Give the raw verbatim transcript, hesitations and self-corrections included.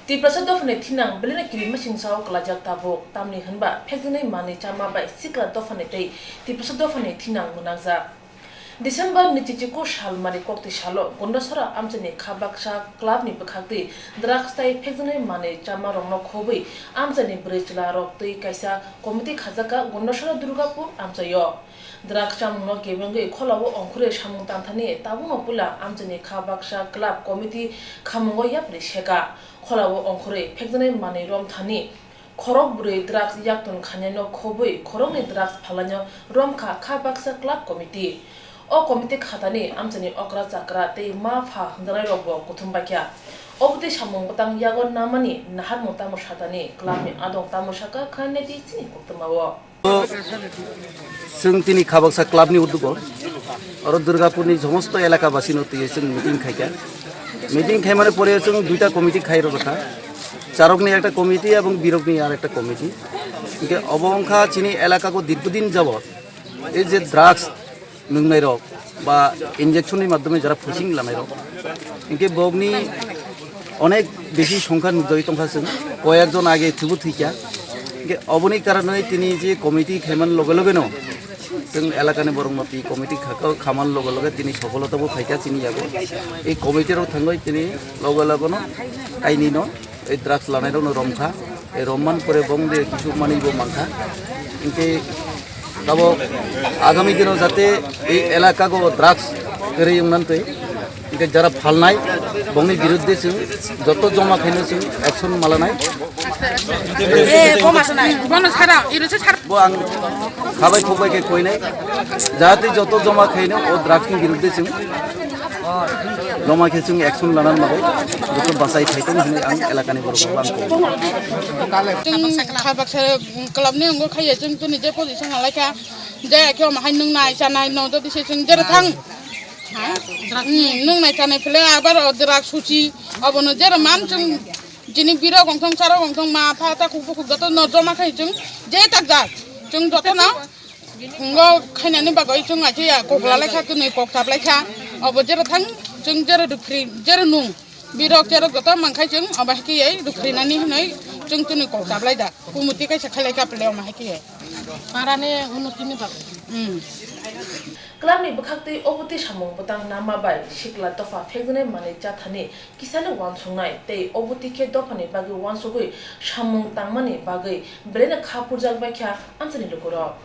Tiprasa dophani thinang belai no kirimasingsa o kwlaijak tabuk, tamni hwnba phekjaknai manwi chama bai sikla dophani tei Tiprasa dophani thinang mwnakjak. December ni chichiko sal mari kokti salo Gondasora amchaini kha baksa club ni bwkhaktwi drugs tai phekjaknai manwi chama rokno khobwi amchaini bwrwi chwla rok twi kaisa committee khajakha Gondasora Durgapur amchaio. Drugs chamungno kebengwi kholao ongkhorwi samung tangthani tabukno puila amchaini kha baksa club committee khamungo yapri seka. Kholao ongkhorwi phekjaknai manwi romthani khorok bwrwi drugs yakton khainaino khobwi khoroknwi drugs phalnaino romkha kha baksa club committee. O committee khatani amchaini okra chakra tei ma pha hwnjaknairokbo kuthum baikha. Obotwi samung bwtang yago namani naharmung tamo satani clubni adong tamo saka khainai di chini koktwmao. Chwng tini khabaksa club ni udugo, oro Durgapur ni somosto elaka basi no twiwi chwng meeting khaikha. Meeting khaimani pore chwng duita committee khai rwkha, charok ni ekta committee ebong birok ni ar ekta committee. Hinkhe obo wngkha chini elaka go dirghodin jabot ei je drugs nwngnai rok ba injection ni madhyome jara pushing lanai rok, hinkhe bokni onek besi songkha nukjagwi tongkha chwng, koyek jon age thubu thwikha. Hinkhe oboni karonoi tini je committee khaiman loge loge no chwng elakani borok mati committee khaka khaman loge loge tini sopholota bo phaikha chini yago. Ei committee rok thangwi tini loge loge no kaini no ei drugs lanai rok no romkha. Ei romman pore bong de kisu manwi bo mankha. Hinkhe tabo agami dino jate ei elaka go drugs kwrwi wngnan twi. Hinkhe jara phalnai bongni biruddhe chwng joto joma khaino chwng action malanai. Eh, boma sanai. Bono sara, iro se sara. Bo ang khabai khukbai khe koinai. Jahate joto joma khaino o drugs ni biruddhe chwng joma khe chwng action lanan bagwi joto bachai phaitong hinwi ang elakani borok ang kok. Chwng kha baksa club ni wngwi khaiya chwng chwngni je position alaikha, je khe omo hai nwngnai chanai no jodi se chwng jera thang. Hmm, nwngnai chanai phile abar o drugs suchi obono jera man chwng jini birok wngthong charok wngthong ma pha takhuk bukhuk joto no joma khai chwng je tak jak chwng joto no. Ngo khainani bagwi chwng achi ya kok lalai kha, twnwi kok chaplai kha. Obo jero thang chwng jero dukri, jero nung. Birok cherok joto mangkhai chwng obo hai khe dukrinani hinwi chwng twnwi kok chaplai da. Kumuti kaisa khailai kha pele omo hai khe. Parani unotini bagwi. Hmm. Clubni bwkhaktwi obotwi samung bwtang nama bai sikla dopha phekjaknai manwi chathani kisano uansuknai tei obotwi khe dophani bagwi uansugwi samung tangmani bagwi belaino kha phurjak baikha amchaini lukurok.